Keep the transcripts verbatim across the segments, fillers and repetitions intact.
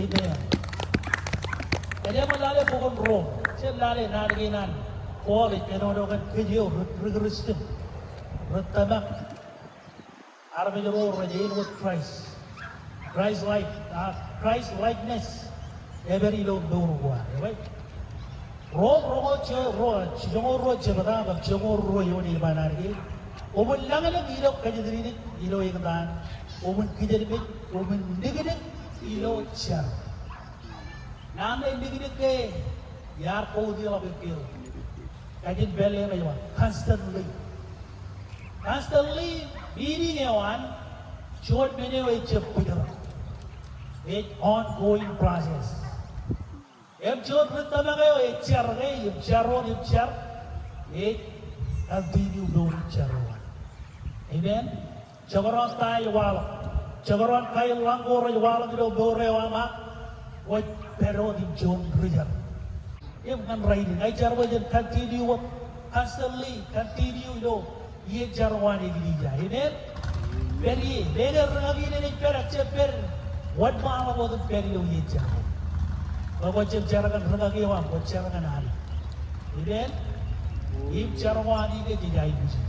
Amen. Ej ṃōk lale bok in Rom, jen lale naan kein an Paul ej kōnono kōn kōj eo ri, ri Kristian, ri tōmak. Armej ro rej ain wōt Christ. Christ like, ah, Christ likeness. Ej pād ilo mour ko ad, eo, eo. Rom roñoul jo-, ro-, joñoul ruo jebta, bwe joñoul ruo eoon ej ba naan kein. Koṃwin lañlōñ ilo kōjatdikdik ilo eñtaan. Koṃwin kijenmej, koṃwin niknik ilo jar. Naan ṇe niknik ke iar kautiej ḷọk ekkeo. Kajin pālle ej ba constantly. Constantly meaning eo an, juon men eo ejjab bōjrak. Ej ongoing process. Im juon ri tōmak eo ej jar ke, im jar wōt im jar, ej continue mour in jar eo an. Amen. Jekdọọn ta ej waḷọk. Jekdọọn kain ḷañ ko rej waḷọk ilo mour eo aṃ, kwōj pād wōt im juon ri jar. Im ñan rainin, ij jar bwe jen continue wōt, constantly continue ilo iien jar ko an eklejia. Amen. Pād ie, meñe rūkaki in ej pād, ejjab pād wōnṃaanḷọk wōt im pād ilo iien jar ko. Bwe kwōj jab jar ñan rūkaki eo aṃ, kwōj jar ñan Anij. Amen. Im jar ko an ij ke jej aikuji.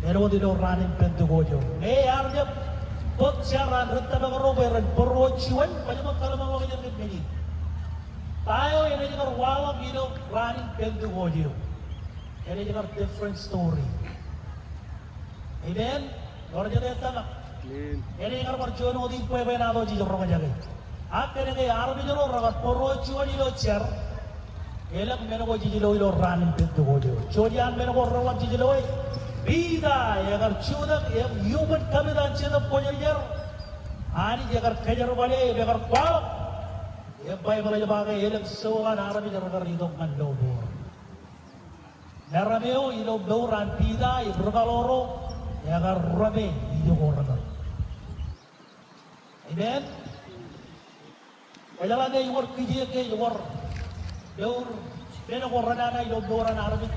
Āinwōt ilo raan in Pentekost eo. Ñe ear jab bōk jar an ri tōmak ro bwe ren būruō juon, kwōj ṃōk kōḷmānḷọkjeṇ kōn men in. Ta eo enaaj kar waḷọk ilo raan in Pentekost eo? Enaaj kar different story. Amen. Ewōr jete tōmak. Amen. Enaaj kar bar juon wōt in bwebwenato jej roñjake. Ak kōnke armej ro rekar būruō juon ilo jar, elōñ men ko jej lo ilo raan in Pentekost eo. Juon iaan men ko reḷap jej loe, Piter ekar jutak im iuṃwin kapit an Jetōb Kwōjarjar. Anij ekar kōjerbale im ekar kwaḷọk. Im Baibōḷ ej ba ke elōñ sōḷan armej rekar itok ñan lọmọọr. Meram eo ilo mour an Piter im ri kaḷoor ro, ekar rōme ijoko remeram. Amen. Kwōjeḷā ke ewōr kijeek ke ewōr mour, men ko renana ilo mour an armej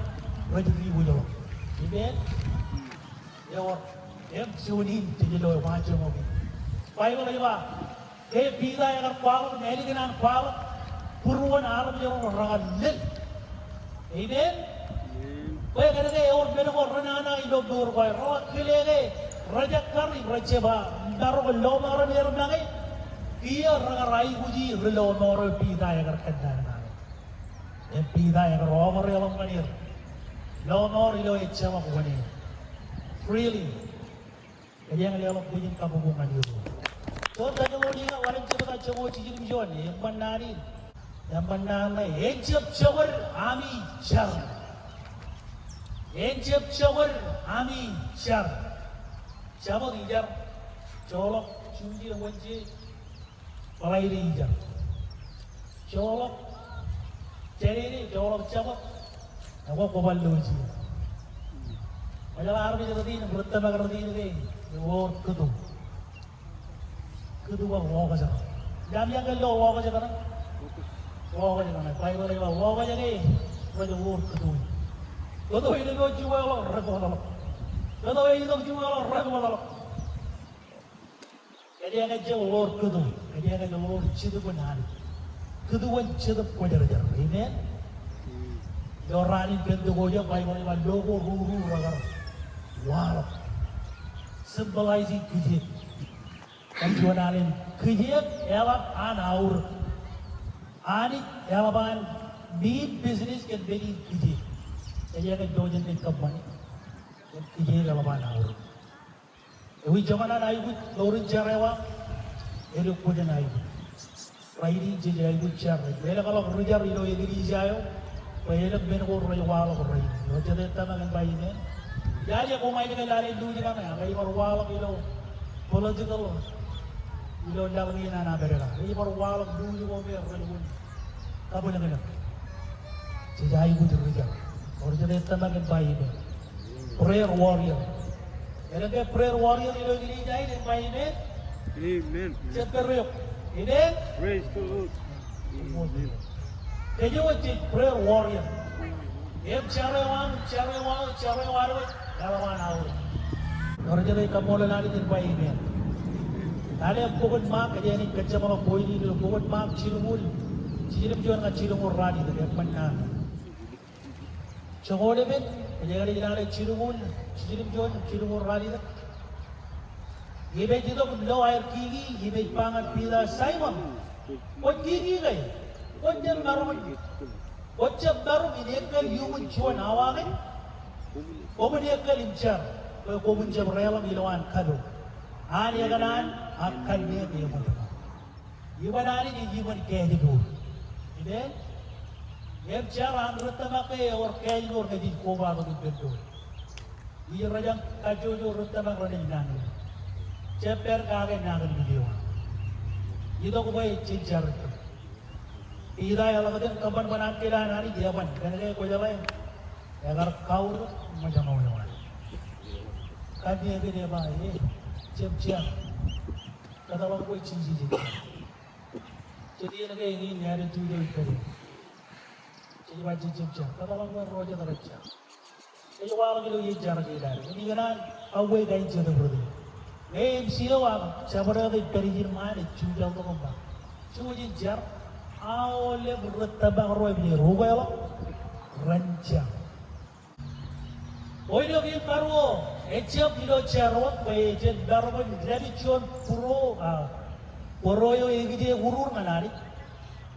rej diwōjḷọk. Amen. Ewōr, im juon in jej lo ewōr joñoul in. Baibōḷ ej ba, ke Piter ekar kwaḷọk, ālikin an kwaḷọk, būruon armej ro rekar lel. Amen. Bwe kōnke ewōr men ko renana ilo mour ko aer, rekar kile ke rejekkar im rejjab ba, marok lọmọọren er make, kiiō rekar aikuji ri lọmọọr eo Piter ekar kōnnaan make. Im Piter ekar offer e ḷọk ñan er. Lọmọọr ilo ejjeḷọk wōṇāān. Freely. Kōjeañ leḷọk bwijin kabuñbuñ ñan er. Juon Tessalonika, wanlaḷ jebta, joñoul jiljino juon, eṃṃan naan in. Eṃṃan naan ṇe, en jab jokwe ami jar. En jab jokwe ami jar. Jabōt ijar. Joḷọk Juje, Wenje, Bōḷaide ijar. Joḷọk Jānene, joḷọk Jabōt. Ekwe kwō bar lo jijet. Kwōjeḷā armej rot in, ri tōmak rot in ke, ewōr kūtu. Kūtu bar ḷookjek. Jab iaan ke lo ḷookjek ṇe? Ḷookjek ṇe. Baibōḷ ej ba ḷookjek e, rej wōr kūtu. Kūtu in ilo juon ḷọk, rej wōtlọk. Kūtu in ilo juon ḷọk, rej wōtlọk. Kōjeañ ej ḷoor kūtu, kōjeañ ej ḷoor Jetōb in Anij. Kūtu in Jetōb Kwōjarjar. Amen. Ilo raan in Pentekost eo, Baibōḷ ej ba lo ko ruru rekar waḷọk. Symbolizing kijeek. Kōn juon alen, kijeek eḷap an aorōk. Anij eḷap an mean business kōn men in kijeek. Kōjeañ ej lo jān men kōṃṃani. Kōn kijeek eḷap an aorōk. Ewi joñan an aikuj mour in jar eo aṃ? Eḷap kwōj aikuj. Rainin jej aikuj jar. Elōñ ḷọk ri jar ilo eklejia eo bwe elōñ men ko rej waḷọk rainin. Eo jete tōmak en ba amen. Iar jab koṃij ke lale luuj kaṇe, ak ej bar waḷọk ilo political, ilo laḷ kein an Amerika. Ej bar waḷọk luuj ko me rej wōn kabwilōñlōñ. Jej aikuj ri jar. Eo jete tōmak en ba amen. Prayer warrior. Elōñ ke prayer warrior ilo eklejia in en ba amen. Amen. Jab pād eok. Amen. Praise the Lord. Amen. Kōj eo ej prayer warrior. Im jar eo aṃ, jar eo aṃ, jar eo aṃ, eḷap an aorōk. Eo jete kaṃṃoolol Anij en ba amen. Lale bok in Mak, kōjeañ naaj kōjjab ḷọk point in ilo bok in Mak jilñuul, jiljilimjuon ñan jilñuul ralitōk, eṃṃan naan. Joñoul emān, kōjeañ naaj lale jilñuul, jiljilimjuon, jilñuul ralitōk. Im ej itok im lo aer kiki, im ej ba ñan Piter, Saimōn, kwōj kiki ke? Kwōn jen maroñ, kwōn jab maroñ in ekkal iuṃwin juon awa ke? Koṃwin ekkal im jar, bwe koṃwin jab deḷọñ ilowaan kapo an ekōṇaan ak kanniōk eṃōj ṃōk. Iṃōn Anij ej iṃōn kājmour. Amen. Im jar an ri tōmak ke ewōr kājmour ñe jej kobatok ippān doon. Ij rōjañ kajjojo ri tōmak renaaj nañinmej. Jab pād kake nañinmej eo aṃ. Itok bwe jen jar ippān. Piter eḷak iten kōṃanṃan ankilaan Anij eban, kōnke kwōjeḷā, ekar kautiej ṃōjaṃ eo an. Kanniōk in ej ba, e, jab jar. Kōtḷọk bwe Jisōs ej jar. Jet iien kein in attitude eo ej pād ie. Jej ba jej jab jar. Kōtḷọk bwe ro jet rej jar. Ej waḷọk ilo iien jar kein ad. Im ikōṇaan kawōj kain jet eo rej. Ñe MC eo ak jabdewōt ej pād ijin ṃaan ej jujaḷ tok im ba, jujen jar, aolep ri tōmak ro im ej ukeḷọk ren jar. Eo ilo kein karuo, ejjab ilo jar wōt bwe jen maroñ in dāpij juon būruo, a, būruo eo ekije urur ñan Anij.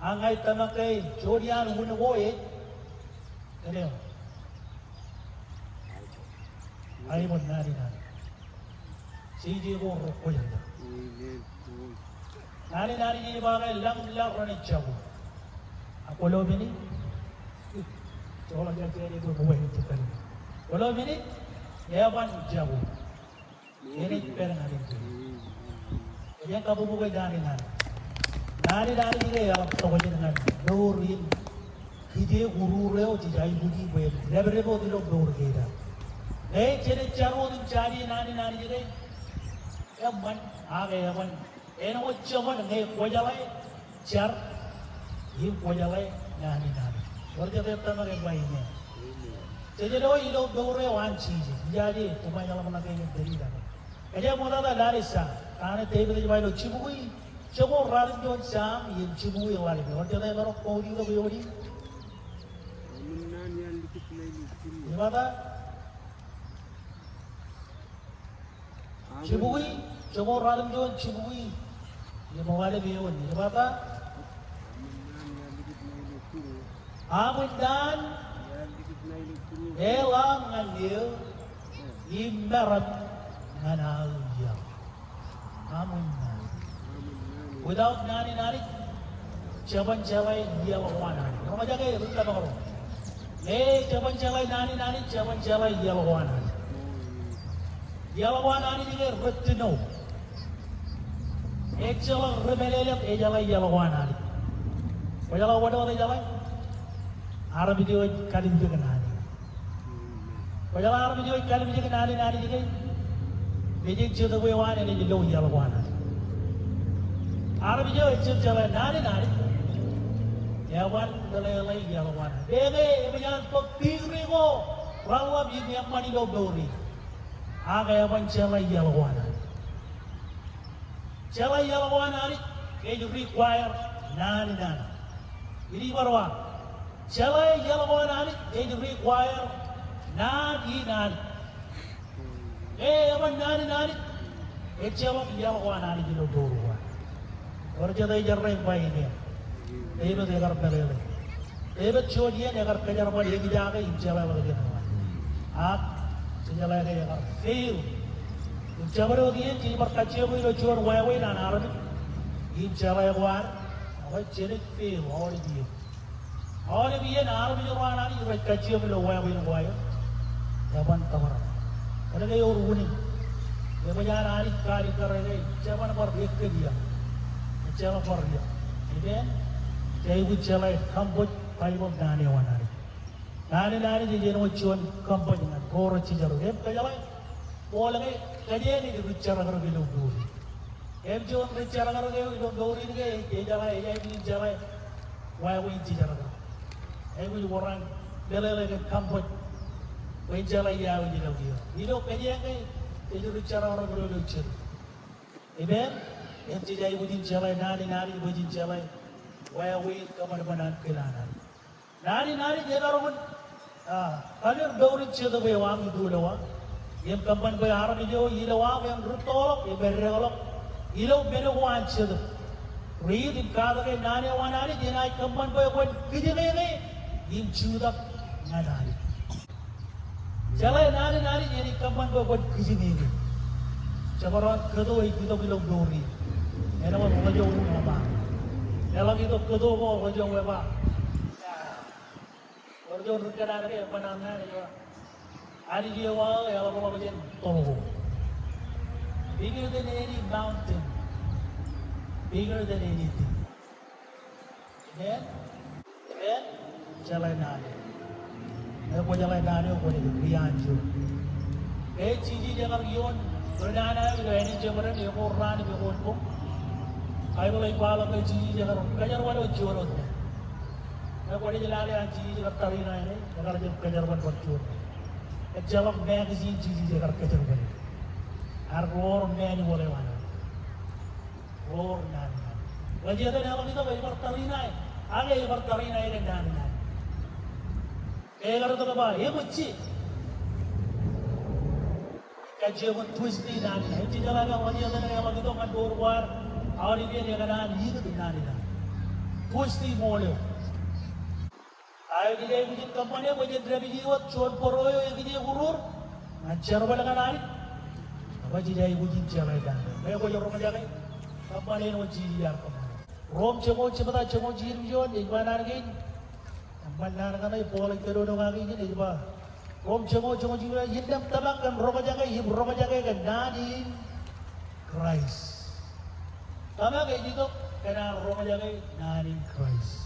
Ak ña ij tōmak ke juon iaan unin ko ej, kōn eo, aeṃōj naan in Anij. Jeje ko rekwōjarjar. Amen. Naan in Anij ej ba ke lañ im laḷ renaaj jako. Ak kwōlo men in, joḷọk jān jān eo bwe kwō wāween ijin kalimjek. Kwōlo men in, eban jako. Enaaj pād ñan Anij. Ej kabuñbuñ naan in Anij. Naan in Anij ke eḷap tokjān ñan mour in kije urur eo jej aikuji bwe en dāpdep wōt ilo mour kein ad. Ñe jenaaj jar wōt im jaje naan in Anij ke, eṃṃan, ak eban, āinwōt joñan ñe kwōjeḷā jar im kwōjeḷā naan in Anij. Ewōr jet ej tōmak im ba amen. Jej lo ilo mour eo an Jisōs. Ijaje, koṃeañ ḷōmṇak ke eñin tōl in. Kōjeañ ṃoktata lale Sam. Kōn Devid ej ba ilo jibukwi joñoul ratimjuon Sam im jibukwi ḷalem. Ewōr jet ej maroñ quote tok ioon in. Ej ba ta? Jibukwi joñoul ratimjuon jibukwi im ḷalem eoon. Ej ba ta? Aṃ naan eḷaññe eō im meram ñan aō iaḷ. Amen. Without naan in Anij, jeban jeḷā iaḷ ko an Anij. Roñjake ri tōmak ro. Ñe jeban jeḷā naan in Anij, jeban jeḷā iaḷ ko an Anij. Iaḷ ko an Anij ke ri tino. Ejjeḷọk ri mālōtlōt ejeḷā iaḷ ko an Anij. Kwōjeḷā wōn wōt ejeḷā? Armej eo ej kalimjek naan in Anij. Kwōjeḷā armej eo ej kalimjek naan in Anij ke? Mejān jetōb eo an enaaj lo iaḷ ko an Anij. Armej eo ejjab jeḷā naan in Anij, eban meḷeḷe iaḷ ko an Anij. Meñe eṃōj an bōk degree ko reḷḷap im eṃṃan ilo mour in, ak eban jeḷā iaḷ ko an Anij. Jeḷā iaḷ ko an Anij ej require naan in Anij. Ij ba ro, jeḷā iaḷ ko an Anij ej require naan in Anij. Ñe eban naan in Anij, ejjeḷọk iaḷ ko an Anij ilo mour ko ad. Ewōr jet ej errā im ba amen. Devid ekar meḷeḷe. Devid juon iien ekar kōjerbal eñjake im jeḷā ḷọk iien eo an. Ak jejeḷā ke ekar fail. Im jabdewōt iien jej bar kajjioñ ilo juon wāween an armej im jeḷā ko ad, ak jenaaj fail aolep iien. Aolep iien armej ro an Anij rej kajjioñ ilo wāween ko aer, eban tōprak. Kōnke ewōr unin. Eṃōj an Anij kaalikkar ke jeban bar ekkōn iaḷ. Ejjeḷọk bar iaḷ. Amen. Jej aikuj jeḷā kaṃṃool Baibōḷ naan eo an Anij. Naan in Anij ej āinwōt juon kaṃṃool ñan ro rej jijerōk. Im kōjeḷā, Paul ke, kōjeañ ej ri jerkakrak ilo mour in. Im juon ri jerkakrak eo ilo mour in ke, ej jeḷā, ej aikuj in jeḷā wāween jijerkakrak. Aikuj wōr an meḷeḷe kōn kaṃṃool bwe en jeḷā iọkwe ilo kiiō. Ilo kōjeañ ke, ej ri jerkakrak ilo jet. Amen. Im jej aikuj in jeḷā naan in Anij bwe jen jeḷā wāween kōṃanṃan an kōl an Anij. Naan in Anij emaroñ in, ah, kaliur mour in Jetōb eo aṃ itulowa. Im kōṃṃan bwe armej eo ilowaṃ en rūttoḷọk im eddeḷọk ilo men ko an Jetōb. Riit im katak naan eo an Anij enaaj kōṃṃan bwe kwōn kijeñeñe im jutak ñan Anij. Jeḷā naan in Anij enaaj kōṃṃan bwe kwōn kijeñeñe. Jekdọọn kōto ej itok ilo mour in. Āinwōt ḷōjọñ eo eba. Eḷak itok kōto ko ḷōjọñ eo eba. Ḷōjọñ ri kōṇaan ke eban naan eo eba. Anij eo aō eḷapḷọk jān toḷ ko. Bigger than any mountain. Bigger than anything. Amen? Amen? Jeḷā naan eo. Eo kwō jeḷā naan eo kwōnaaj rianjoñ. Ke Jisōs ekar ioon ri nana eo ilo āne jeṃaden eo ko raan im eo ko boñ. Baibōḷ ej kwaḷọk ke Jisōs ekar kōjerbal ilo juon wōt. Eo kwōnaaj lale an Jisōs ekar tariṇae ṇe, ekar jab kōjerbal bar juon. Ejjeḷọk magazine Jisōs ekar kōjerbal. Ak ḷoor manual eo an. Ḷoor naan in Anij. Ḷōjeten eḷap itok ej bar tariṇae. Ak ej bar tariṇae kōn naan in Anij. Ke ekar itok ba, eṃōj je. Kajjioñ twist e naan in Anij. Ej jeḷā ke ḷōjeten eḷap itok ñan mour ko ad. Aolep iien ekōṇaan ikūtōk naan in Anij. Twist e ṃool eo. Ak ij aikuj in kōṃṃane bwe jen dāpij wōt juon bōro eo ekije urur ñan jerbal ñan Anij. Ak ij aikuj in jeḷā naan eo. Ke kwōj roñjake, kōṃṃane wōt Jisōs ear kōṃṃane. Rom joñoul jebta joñoul jilu juon, ej ba naan kein. Eṃṃan naan kaṇe Paul ej kōnono kaki ijin, ej ba. Rom joñoul joñoul jilu juon, innām tōmak kōn roñjake, im roñjake kōn naan in Kraist. Tōmak ej itok kōn an roñjake naan in Kraist.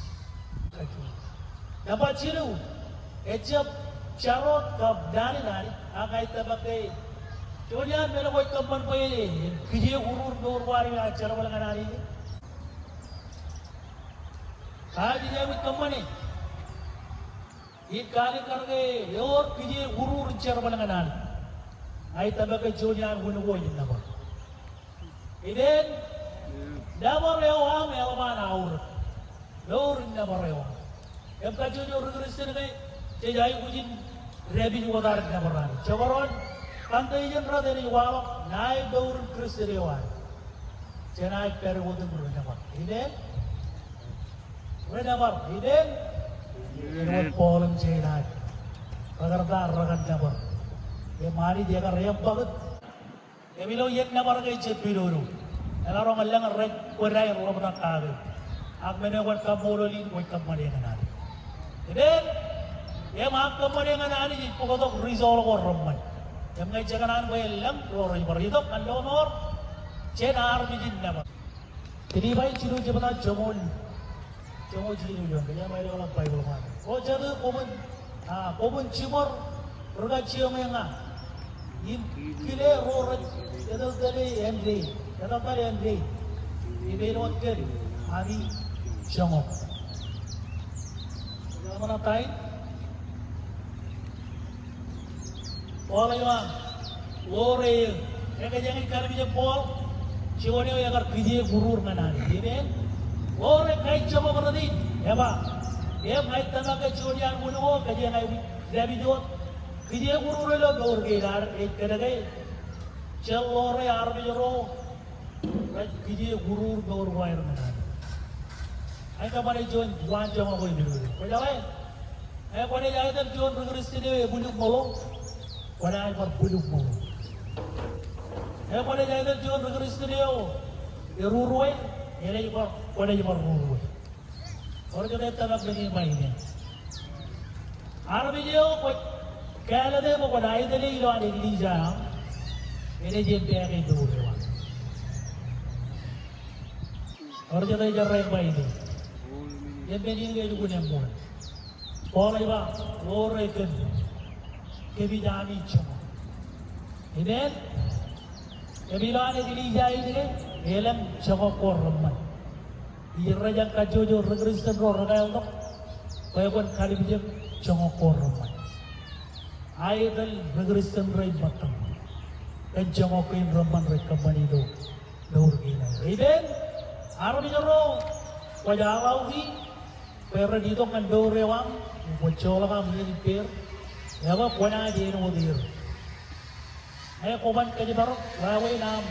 Nōṃba jilu, ejjab jar wōt kab naan in Anij, ak ij tōmak ke juon iaan men ko ej kōṃṃan bwe en kije urur mour ko ad im jerbal ñan Anij. Ak ij aikuj kōṃṃane. Im kaalikkar ke ewōr kije urur in jerbal ñan Anij. Ak ij tōmak ke juon iaan wūn ko ej nōbar. Amen. Nōbar eo aṃ eḷap an aorōk. Mour in nōbar eo aṃ. Im kajjojo ri Kristian ke, jej aikuj in dāpij wōt ad nōbar Anij. Jekdọọn, kōn ijin rej enaaj waḷọk, ṇae mour in Kristian eo ad. Jenaaj pād wōt im ri nōbar. Amen. Ri nōbar. Amen. Āinwōt Paul im Sailas. Rekar ta, rekar nōbar. Im Anij ekar eṃṃakūt. Im ilo iien nōbar ke ejjab pidodo. Eḷaññe ḷōmṇak rej kwōdaer ḷōmṇak kake. Ak men eo kwōn kaṃṃoolol in kwōj kōṃṃane ñan Anij. Amen. Im aṃ kōṃṃane ñan Anij ej bōktok result ko reṃṃan. Im ñe jekōṇaan bwe en lōñ ro rej bar itok ñan lọmọọr, jen armej in nōbar. Pilipai jilu jebta joñoul, joñoul jilu juon, kōjeañ bar ḷọk Baibōḷ eo aṃ. O jatū, koṃwin, a, koṃwin jiṃor ri kajjioñ e ña. Im kile ro rej etetal āindein, etetal āindein. Im āinwōt kōn ami joñak. Kōjeañ bar ḷọk tain. Paul eo aṃ, ḷoore, ekōjāñ in kallimjek Paul, juon eo ekar kije urur ñan Anij. Amen. Ḷoore kajjoñak rot in, eba. Im ña ij tōmak ke juon iaan wūn ko, kōjeañ aikuj dāpij wōt. Kije urur ilo mour kein ad, ej kōnke jen ḷoore armej ro rej kije urur mour ko aer ñan Anij. Ak kōṃṃane juon waan joñak ko ippān. Kwōjeḷā, e, kwōnaaj aetal juon ri Kristian eo ebwiljukṃōḷo, kwōnaaj bar bwiljukṃōḷo. E, kwōnaaj aetal juon ri Kristian eo eruruwe, enaaj bar, kwōnaaj bar ruruwe. Ewōr jet ej tōmak men in ba ine. Armej eo kwōj kāālōte bwe kwōn aetale ilowaan eklejia eo aṃ, enaaj impact e mour eo aṃ. Ewōr jet ej errā in ba ine. Im men in ke elukkuun eṃṃool. Paul ej ba, ḷoore kōn kōmij ami joñak. Amen. Im ilowaan eklejia in ke, elōñ joñak ko reṃṃan. Ij errā jān kajjojo ri Kristian ro rekāāltok bwe kwōn kallimjek joñak ko reṃṃan. Aetal ri Kristian rein ṃōttan kōn joñak kein reṃṃan rej kōṃṃani ilo mour kein aer. Amen. Armej ro kwōj aḷaḷḷọk bwe ren itok ñan mour eo aṃ, kwōj joḷọk aṃ iien ippāer, ekwe kwōnaaj āinwōt er. Ñe kwō ban kōjparok, ḷak wōj aṃ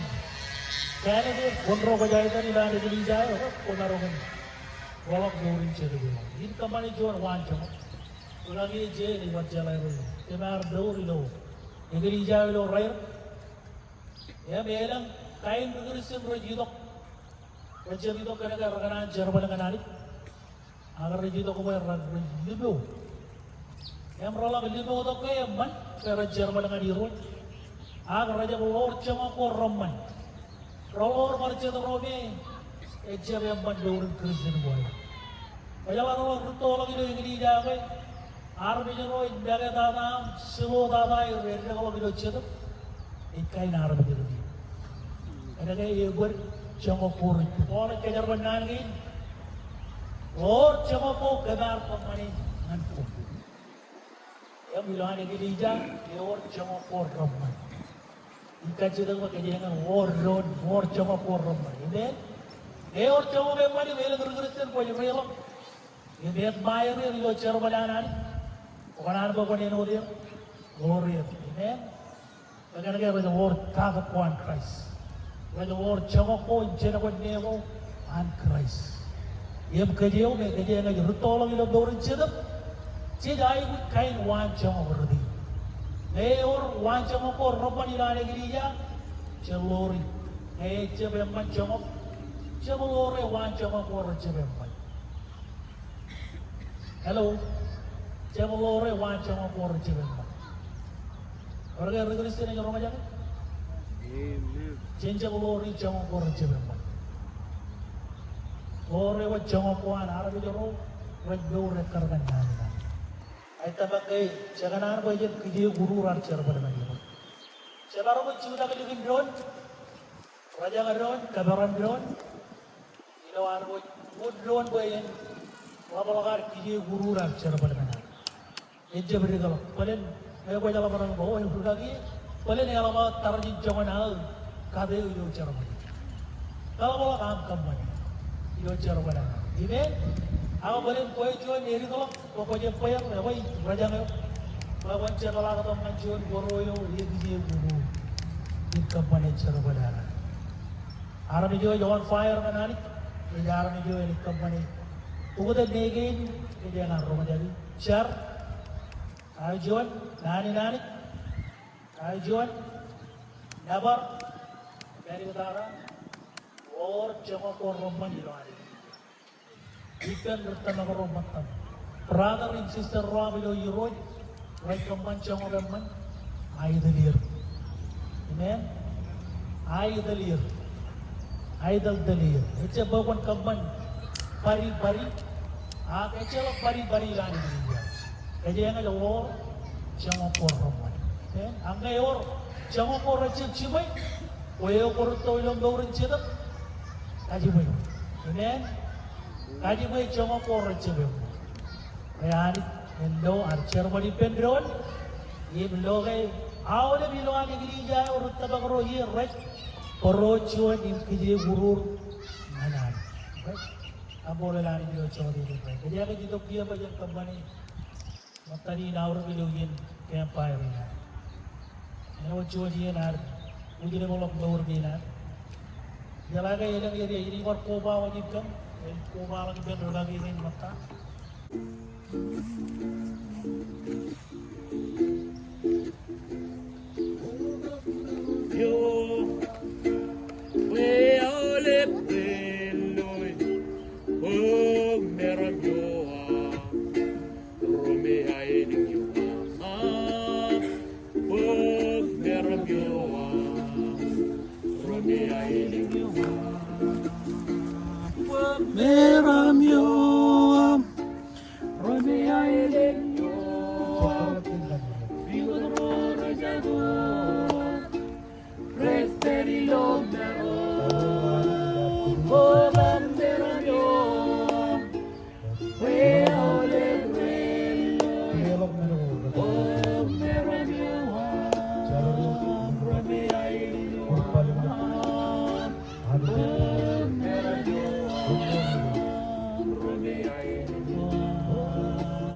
candidate, kwōn ro kwōj aetan ilowaan eklejia eo, ekwe kwōmaroñ in ḷọk mour in jetōb eo aṃ. Im kōṃṃane juon waanjoñak. Rūkaki ej jeḷā ilo bar jeḷā ro, kōm ar mour ilo eklejia eo ilo rairōk. Im elōñ kain ri-Kristian rej itok, rej jab itok kōnke rekōṇaan jerbal ñan Anij. Ak rej itok bwe rej, rej lipo. Im reḷak lipotok ke eṃṃan bwe rej jerbal ñan Irooj. Ak rejjab ḷoor joñak ko reṃṃan. Reḷoor bar jet ro me ejjab eṃṃan mour in Kristian ko aer. Ej jeḷā reḷak rūttoḷọk ilo eklejia eo ke armej ro ej make tata aṃ, slow tata aer, eddekḷọk ilo jetōb. Ej kain armej ro. Kōnke ebōd joñak ko rej, Paul ej kōjerbal naan kein. Ḷoor joñak ko kōm ar kōṃṃane ñan koṃ. Im ilowaan eklejia, ewōr joñak ko reṃṃan. Im kajjitōk bwe kōjeañ ḷoor doon, ḷoor joñak ko reṃṃan. Amen. Ewōr joñak eṃṃan im elōñ ri-Kristian kwōj reiḷọk. Im admire er ilo jerbal an Anij. Kwōkōṇaan bwe kwōn āinwōt er. Ḷoor er. Amen. Bwe kōnke rej ḷoor katak ko an Kraist. Rej ḷoor joñak ko im jenōkot ṇe ko an Kraist. Im kōj eo me kōjeañ ej rūttoḷọk ilo mour in jetōb, jej aikuj kain waanjoñak rot in. Ñe ewōr waanjoñak ko reṃṃan ilowaan eklejia, jej ḷoori. Ñe ejjab eṃṃan joñak, jab ḷoore waanjoñak ko rejjab eṃṃan. Hello. Jab ḷoore waanjoñak ko rejjab eṃṃan. Ewōr ke ri-Kristian ej roñjake? Amen. Jen jab ḷoori joñak ko rejjab eṃṃan. Ḷoore wōt joñak ko an armej ro rej mour ekkar ñan naan in Anij. Ij tōmak ke jekōṇaan bwe jen kije kurur ad jerbal ñan Irooj. Jemaroñ in jutak likin doon, rōjañ doon, kōperan doon. Ilo ad wōj wūn doon bwe en ḷapḷọk ad kije kurur ad jerbal ñan Anij. Ejjab dikḷọk. Bōlen, e, kwōj ḷapḷọk bwe, o, e, rūkaki, bōlen eḷap aō tarjin joñan aō kate eo ilo jerbal. Eḷapḷọk aṃ kōṃṃane ilo jerbal eo. Amen. Ak bōlen kwe juon edikḷọk bwe kwōj ebbeer, ekwe ij rōjañ eok bwe kwōn jepḷaaktok ñan juon bōro eo ekije kurur im kōṃṃane jerbal eo. Armej eo ej on fire ñan Anij, ej armej eo enaaj kōṃṃane. Ukōte ṇe kein, kōjeañ ar roñjake. Jar, aō juon, naan in Anij, aō juon, nōbar, pād ilo tata, ḷoor joñak ko reṃṃan ilo ad. Ippān ri tōmak ro ṃōttan. Brother im sister ro aṃ ilo Irooj, rej kōṃṃan joñak eṃṃan, aetōl er. Amen. Aetōl er. Aetōl er. Ejjab bwe kwōn kōṃṃan bōd, bōd, ak ejjeḷọk bōd, bōd ilowaan eklejia. Kōjeañ ej ḷoor joñak ko reṃṃan. Amen. Ak ñe ewōr joñak ko rejjab jiṃwe, kwō eo kwō rūtto ilo mour in jetōb, kajiṃwe. Amen. Kajiṃwe joñak ko rejjab eṃṃan. Bwe Anij en lo ad jerbal ippān doon, im lo ke aolep ilowaan eklejia eo ri tōmak ro ie rej bōro juon im kije kurur ñan Anij. Right? Kaṃṃoolol Anij ilo jota in rainin. Kōjeañ ej itok kiiō bwe jen kōṃṃane ṃōttan in aorōk ilo iien campfire in ad. Āinwōt juon iien ad wūjlepḷọk mour kein ad. Jeḷā ke elōñ area in ij bar kobaḷọk ippān, ij kobaḷọk ippān rūkaki kein ṃōtta.